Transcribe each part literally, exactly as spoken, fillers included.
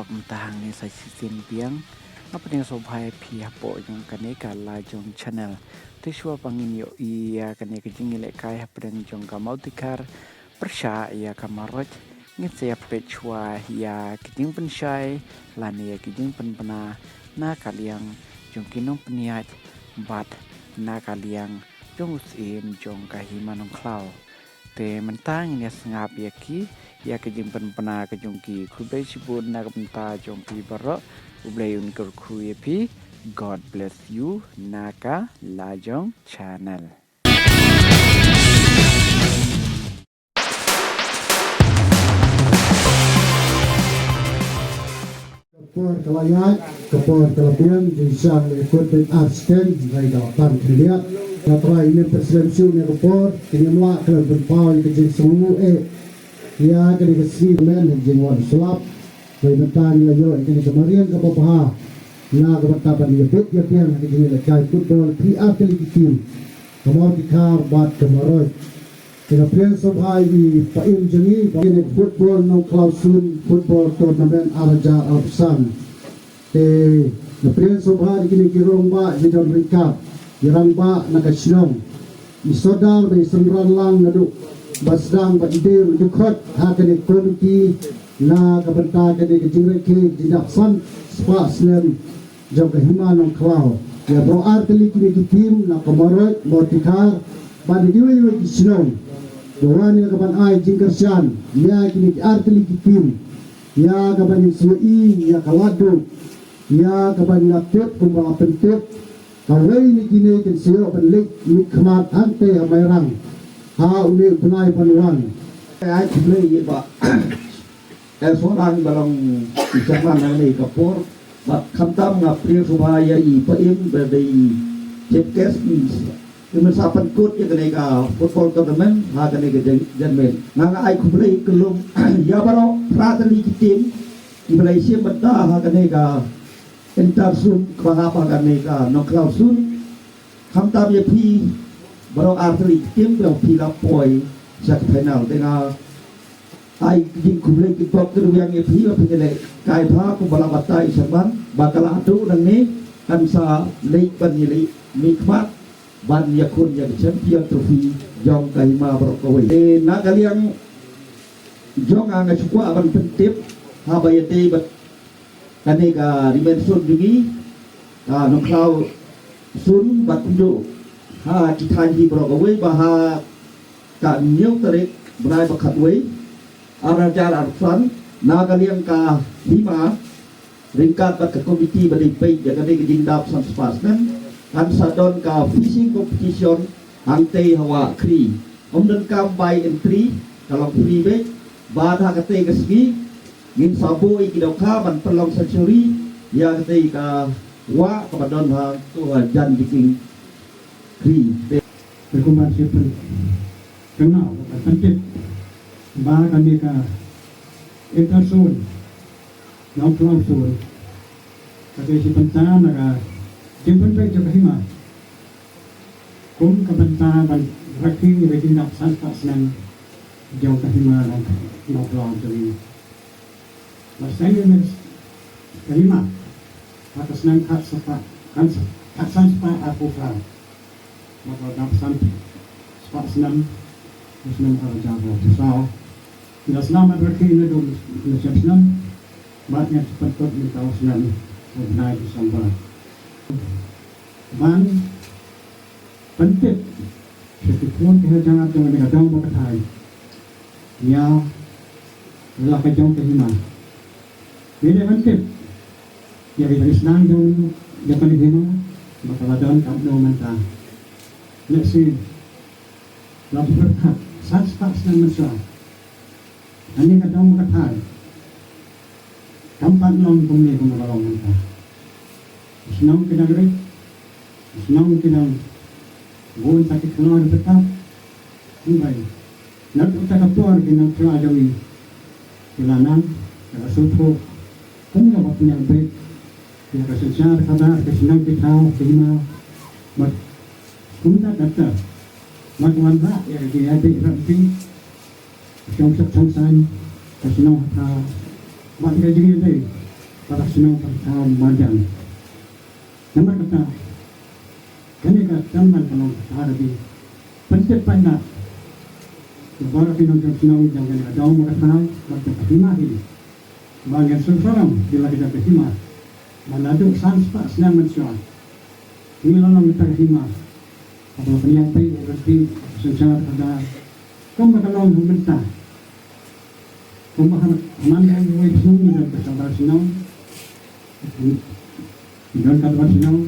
Mynta hangne sa shisien biang nga pdiang sngewbha ïa phi hapoh jong kane ka La Jong Channel. Te shuwa ba ngin ïohi ïa kane ka jingïalehkai hapdeng jong ka Mawtikhar pyrshah ïa ka Marweit, ngin sa ïa peit shuwa ïa ki jingpynshai lane ïa ki jingpynbna na ka liang jong ki nongpynïaid bad na ka liang jong u syiem jong ka Hima Nongkhlaw. Te mynta ngin ïa sngap ïa ki, ïa ka jingpynbna ka jong ki. Khublei shibun na ka bynta jong phi baroh. U Blei un kyrkhu ïa phi. God bless you na ka La Jong Channel. Ka por ka la ïaid, ka por ka la biang, jingshang ïa kut beit ar skhem, hynrei ka la tan khyndiat. Nga trai ngin pynslem shuh ïa ka por, kynñiam lah khlem pynpaw ïa ka jingsngewnguh eh. Ïa kane ka sngi men ha jingwan slap. Wei mynta ngi la ïoh ïa kane ka mariang kaba bha. Na ka bynta ban ïa bit ïa biang ha ka jingïalehkai football phi ar tylli ki team. Ka Mawtikhar bad ka Marweit. Te nga pdiang sngewbha ïa i Paiem jong ngi ba kine football Nongkhlaw Sun football tournament ar hajar arphew san. Te nga pdiang sngewbha ïa kine ki rangbah ki don ryngkat, i rangbah na ka shnong, i sordar bad i synran lang naduh ba sdang bad i dei ruh i dkhot ha kane ka komiti na ka bynta kane ka jingrakhe jingdap san spah snem jong ka Hima Nongkhlaw. Ïa baroh ar tylli kine ki team na ka Marweit, Mawtikhar bad na kiwei kiwei ki shnong. Ba wan ïa ka ban ai jingkyrshan ïa kine ki ar tylli ki team. Ïa ka ban ïa sngewthuh ïa ka lad duh. Ïa ka ban ïa tip kumba la pyntip kawei na kine kin sa ïoh ban leit mihkhmat hangtei ha Mairang ha une u bnai ban wan. Ai khublei ïa i Bah Eswarang ba long i chairman hangne ka por. Bad khamtam nga pdiang sngewbha ïa i Paiem ba dei i chief guest, i mynta pynkut ïa kane ka football tournament ha kane ka jan-, janmiet. Nga nga ai khublei kyllum ïa baroh phra tylli ki team kiba la ïashim bynta ha kane ka inter zone kaba hap ha kane ka Nongkhlaw Zone. Khamtam ïa phi baroh ar tylli ki team ba phi la poi sha ka final. Te nga ai ka jingkhublei kyrpad kyrwiang ïa phi ba phi la lehkai bha kumba la batai i chairman ba ka la haduh nangne kan sa leit ban ïaleh mihkhmat ban ïakhun ïa ka Champion Trophy jong ka Hima baroh kawei. Te na ka liang jong nga nga shu kwah ban pyntip haba ïadei bad kane ka Hima Zone jong ngi, ka Nongkhlaw Zone bad kumjuh ha ki thaiñ hi baroh kawei ba ha ka hynñiew tarik bnai ba khatwei ar hajar arphew san na ka liang ka Hima ryngkat bad ka komiti ba dei peit ïa kane ka jingdap san spah snem kan sa don ka fishing competition hangtei ha Wah Khri. Ym donkam bai entry, ka long free beit. Bad ha katei ka sngi ngin sa buh ïa ki dohkha ban pynlong sanctuary ïa katei ka wah kaba don ha to ha jan Diking Khri. Te kumba shi pyn kynmaw ka pyntip ba kane ka inter zone Nongkhlaw Zone ka dei shi bynta na ka jingpynbeit jong ka Hima. Kum ka bynta ban rakhe ïa ka jingdap san spah snem jong ka Hima Nongkhlaw jong ngi. Ba seng ïa ka Hima ha ka snem khatsan spah, khatsan spah arphew saw. Bad ka dap san spah snem, u snem ar hajar arphew saw. Ngi la sdang ban rakhe naduh u snem, bad ngi sa pynkut mynta u snem u bnai December. Ban pyntip sha ki khun ki hajar jong kane ka dong ba ka thai ïa la ka jong ka Hima. Ngi dei ban tip ïa ka jingsdang jong kane ka Hima ba ka la don katno mynta. Lehse la pyrkhat san spah snem mynshuwa. Kane ka dong ka thai kam pat long kumne kumba ka long mynta. Shnong ki dang rit, shnong ki dang bun sa ki khlor ki btap. Hynrei naduh kata ka por ki nongphla jong ngi ki la nang, ki la sngewthuh kumno ban pynïaid beit ïa ka synshar khadar ka shnong ki thaw ki hima. Bad kumta kata ban wanrah ïa ka jingïaid beit rap beit. Shong suk shong saiñ ka shnong ha thaw bad ka jingïadei Para shnong para thaw marjan. Namar kata, kane ka tournament ka long kata ka dei pyntip paidbah ïa baroh ki nongshong shnong jong kane ka dong bad ka thaw bad jong ka hima hi. Ba ngin sngewsarong ïa la ka jong ka hima ba naduh san spah snem mynshuwa ngi la long kita ka hima kaba la pynïaid beit ïa ka ri ka synshar ka dar kumba ka long mynta. Kumba ha man ka wei shnong ngi don ka sawdar shnong. Ngi don ka dawar shnong.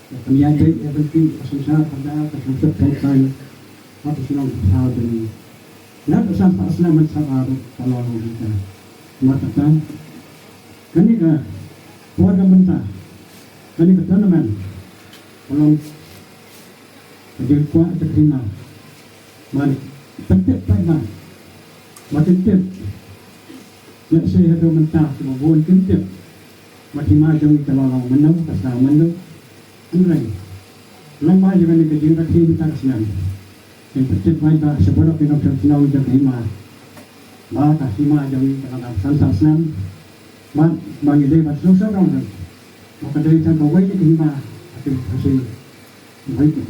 Ka pynïaid beit ïa ka ri ka synshar ka dar ka sngewsuk sngewsai. Ka shnong ka thaw jong ngi. Naduh san spah snem mynshuwa ruh ka long mynta. Namar kata kane ka por ka mynta kane ka tournament ka long ka jingkwah jong ka hima. Ban pyntip paidbah ba kin tip. Lehse haduh mynta kiba bun kin tip ba ka hima jong ngi ka la long mano, ka sdang mano. Hynrei lyngba jong kane ka jingrakhe mynta ka snem, kin pyntip paidbah sha baroh ki nongshong shnong jong ka hima ba ka hima jong ngi ka la dang san spah snem. Bad ba ngi dei ban sngewsarong ruh ba ka dei tang kawei ka hima ha ki, ha ki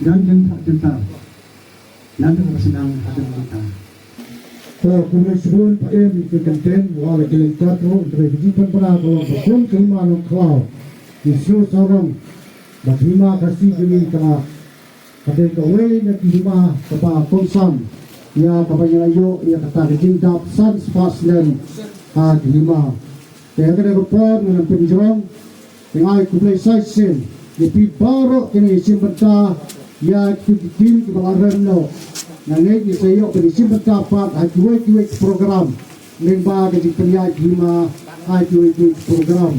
Jan jingthoh jingthoh. Jan jingthoh sdang haduh mynta. To, khublei shibun Bah Im ïa ki kyntien, wat la ki lynter ruh, hynrei ka jingpynbna ka long ba kum ka hima Nongkhlaw ngi sngewsarong ba ka hima Khasi jong ngi ka la, ka dei kawei na ki hima kaba kongsan ïa kaba ngi la ïoh ïa kata ka jingdap san spah snem ha ka hima. Te ha kane ka por ngan pynjrong, te nga ai khublei sa shisien ïa phi baroh kine ki shim bynta ïa ki team kiba la rem noh. Nga ngeit ngi sa ïoh ban shim bynta pat ha kiwei kiwei ki program lyngba ka jingpynïaid hima ha kiwei kiwei ki program.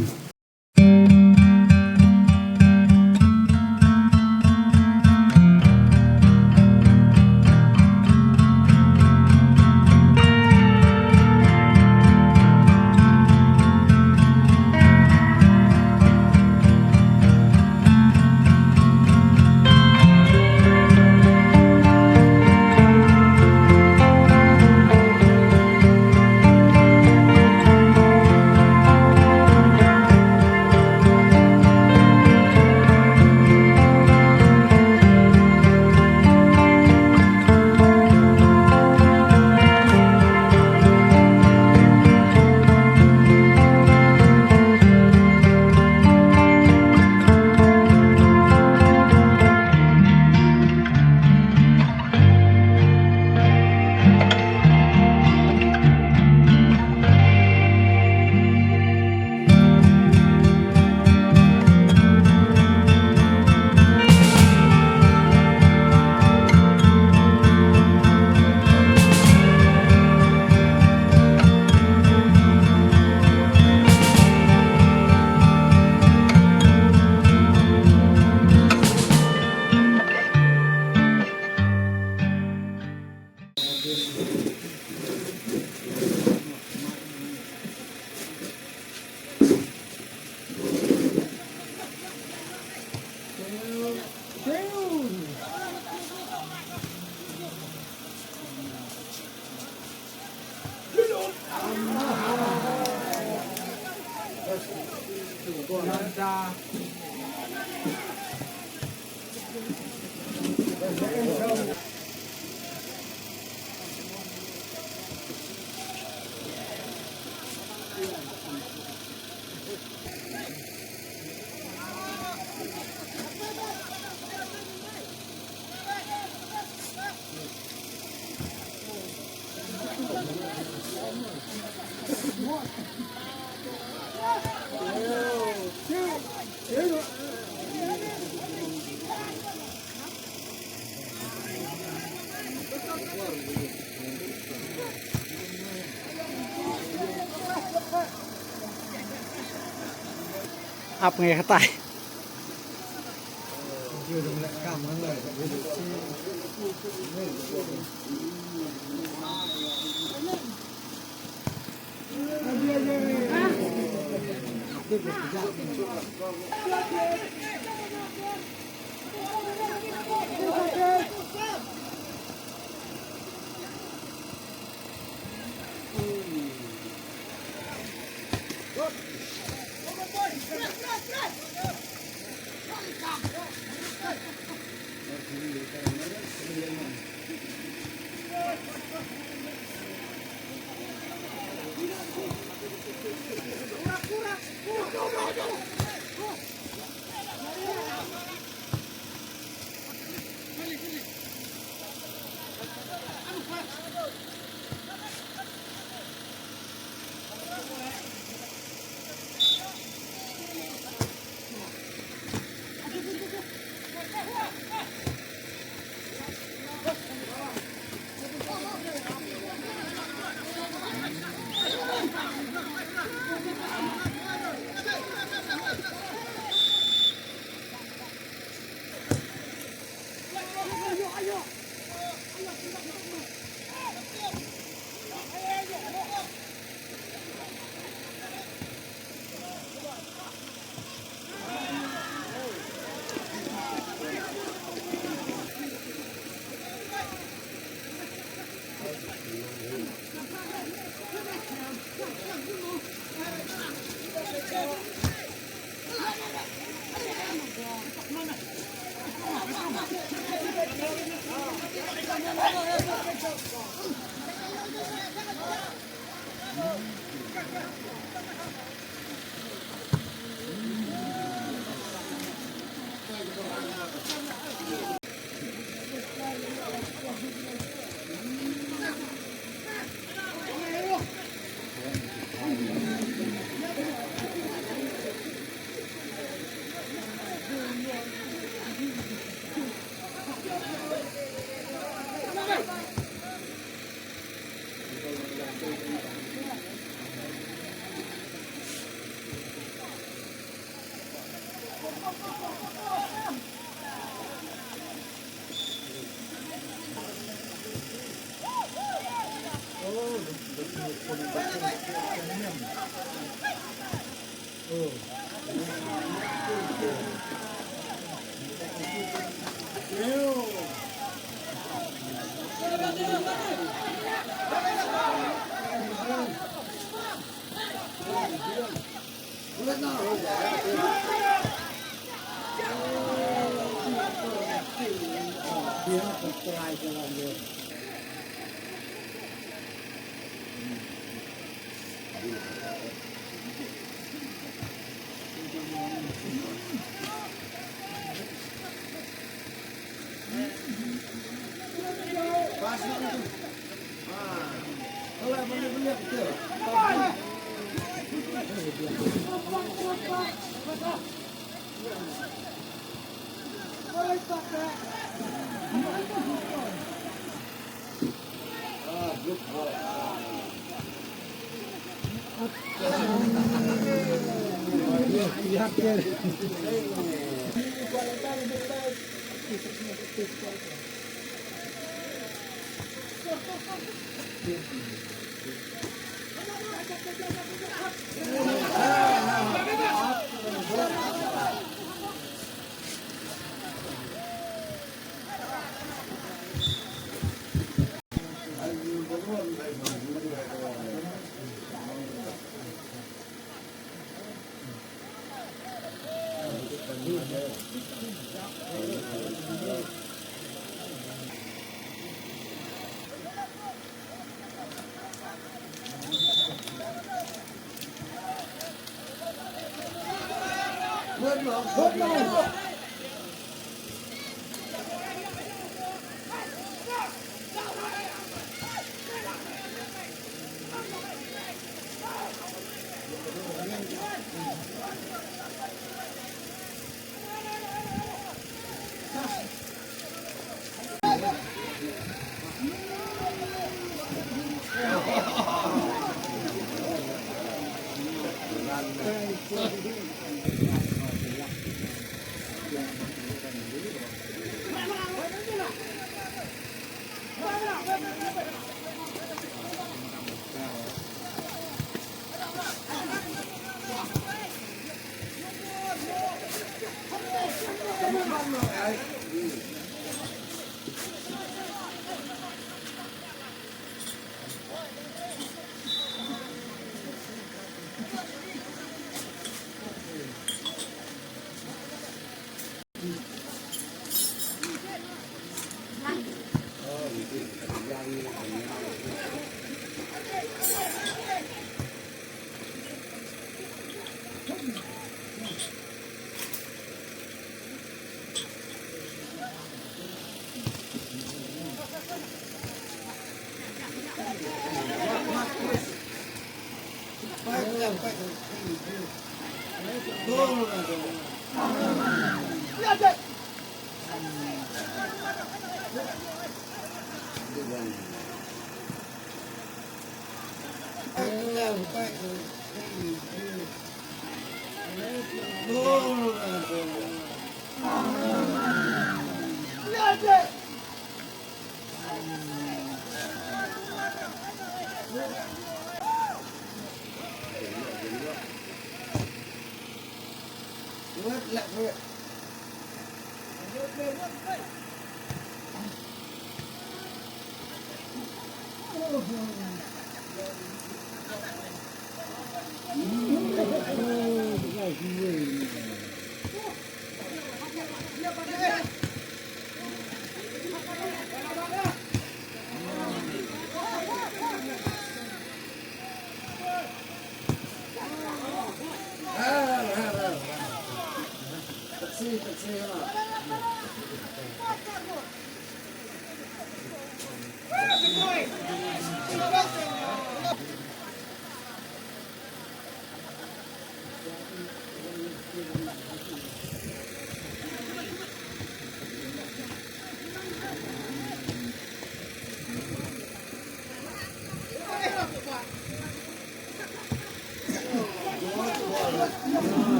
Ap ngai khatai.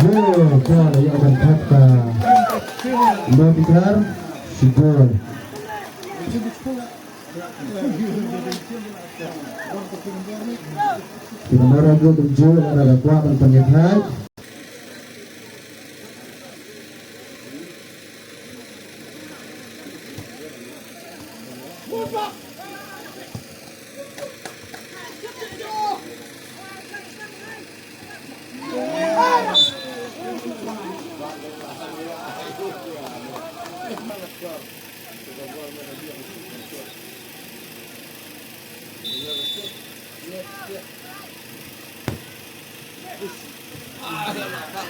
Jong ka la ïoh ban thep ka Noticar Shibun. Ki Mara Group jong ka la kwah ban pynïaid. Ka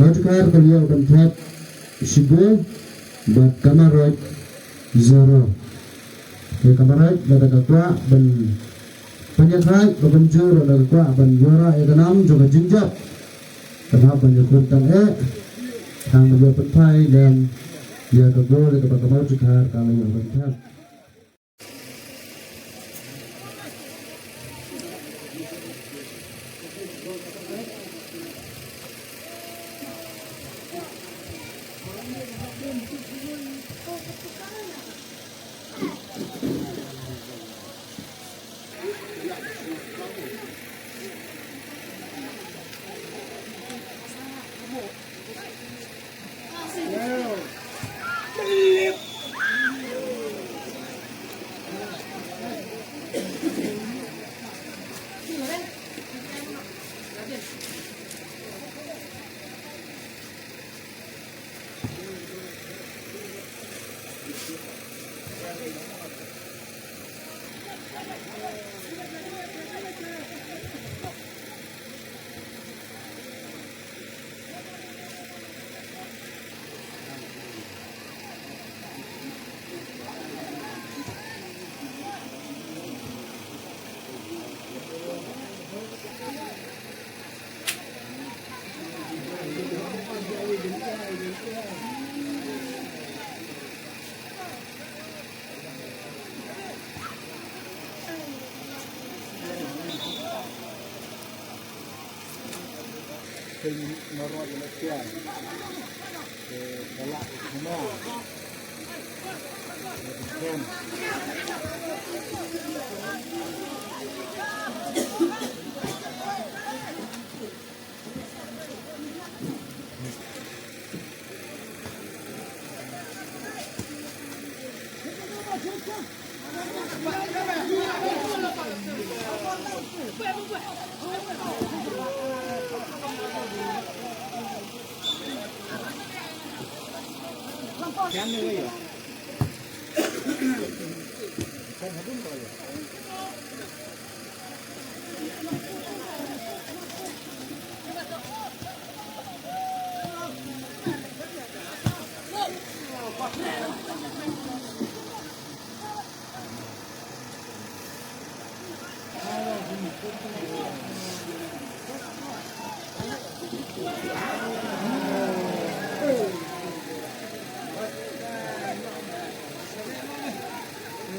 Rajkar ka ïoh ban thep shi gol bad Kamaroit zero. Te Kamaroit lada ka kwah ban pynïakhraw ba ban jur, lada ka kwah ban ïoh ïa ka nam jong ka jingjop, ka hap ban ïakhun tang eh. Tang ban ïoh pynphai lem ïa ka gol ïa kaba ka Mawjkhar ka la ïoh ban thep.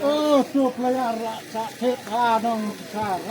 Oh, tu player lah sakit ha nong sar.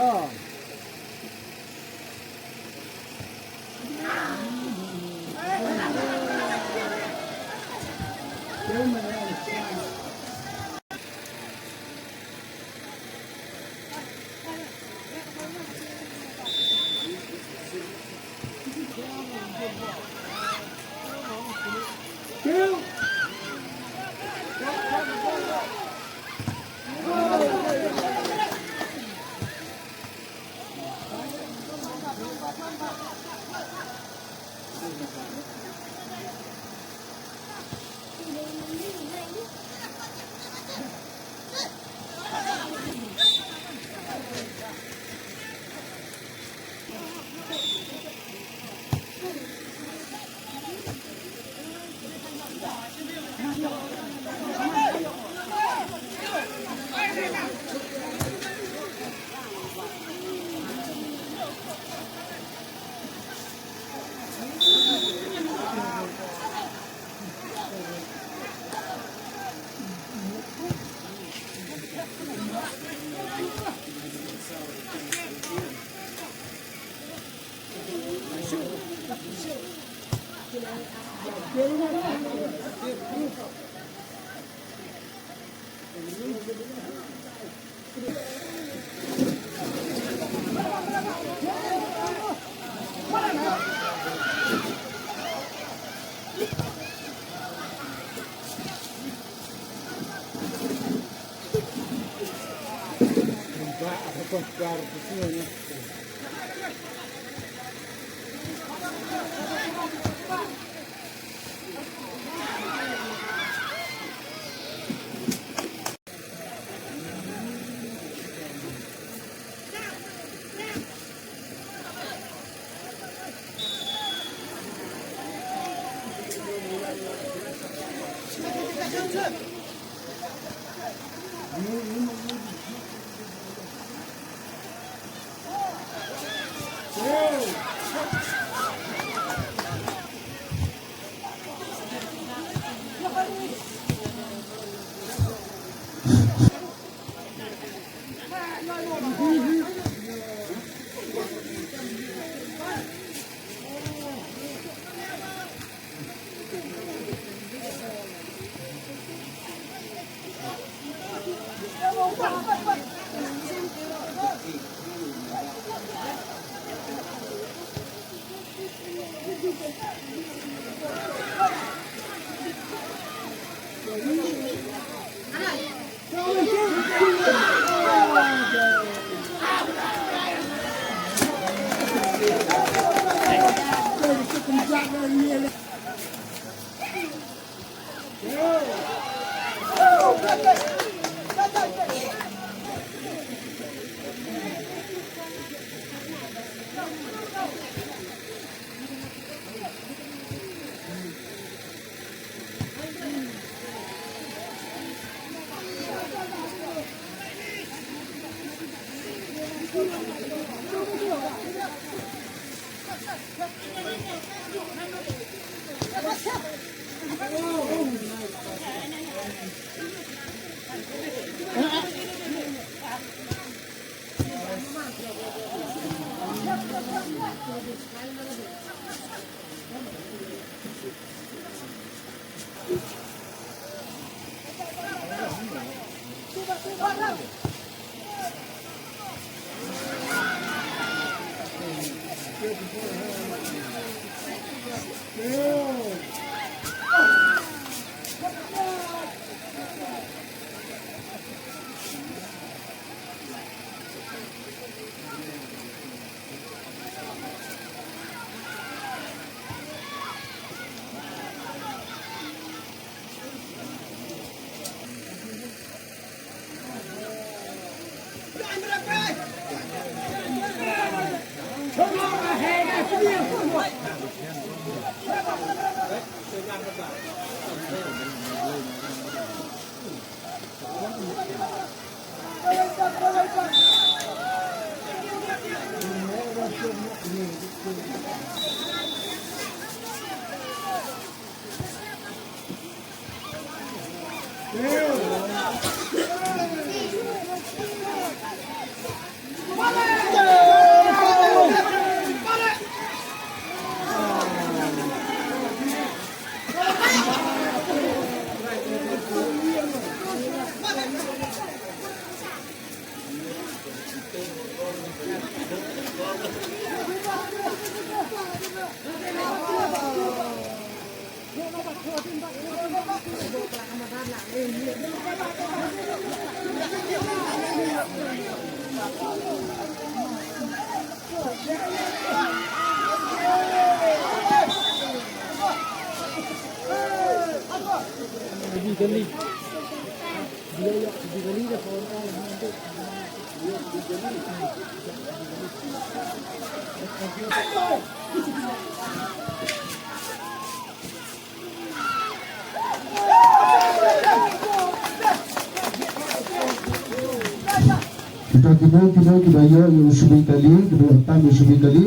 Kita kino kino kiba ïoh ïa u shibui kali, kiba ïoh tam ïa u shibui kali.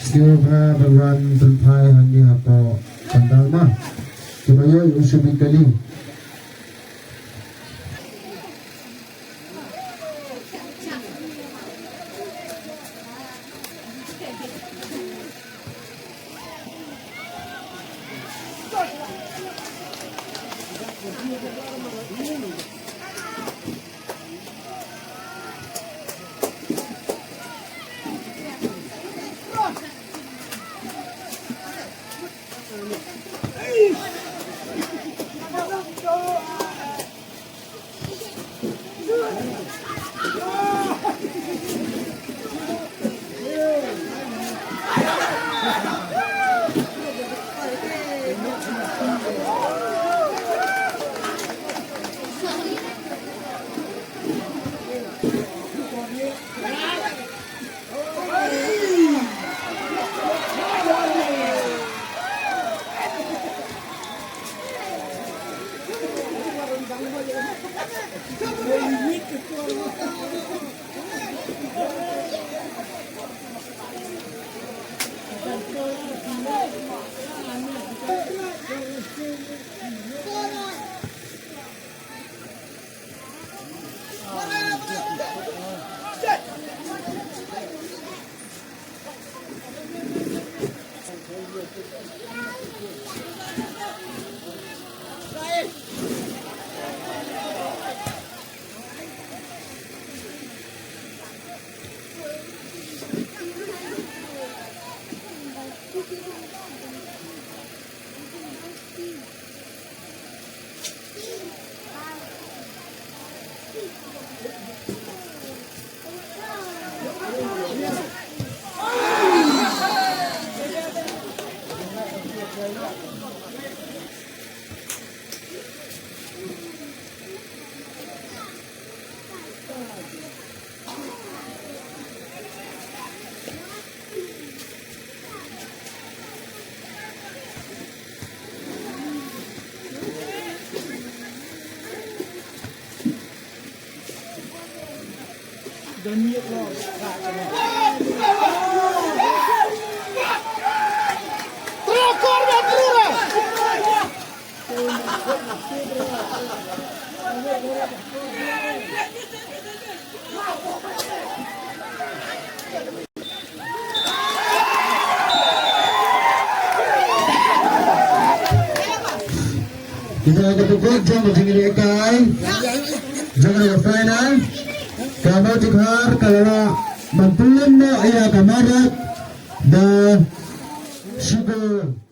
Sngewbha ban wan pynphai hangne hapoh pandal ma. Kiba ïoh ïa u shibui kali. Kita ka pukul jam jingïalehkai jong ka final. Ka Mawjynjar ka la wan ban pynlong noh ïa ka Mawrap da shi gol.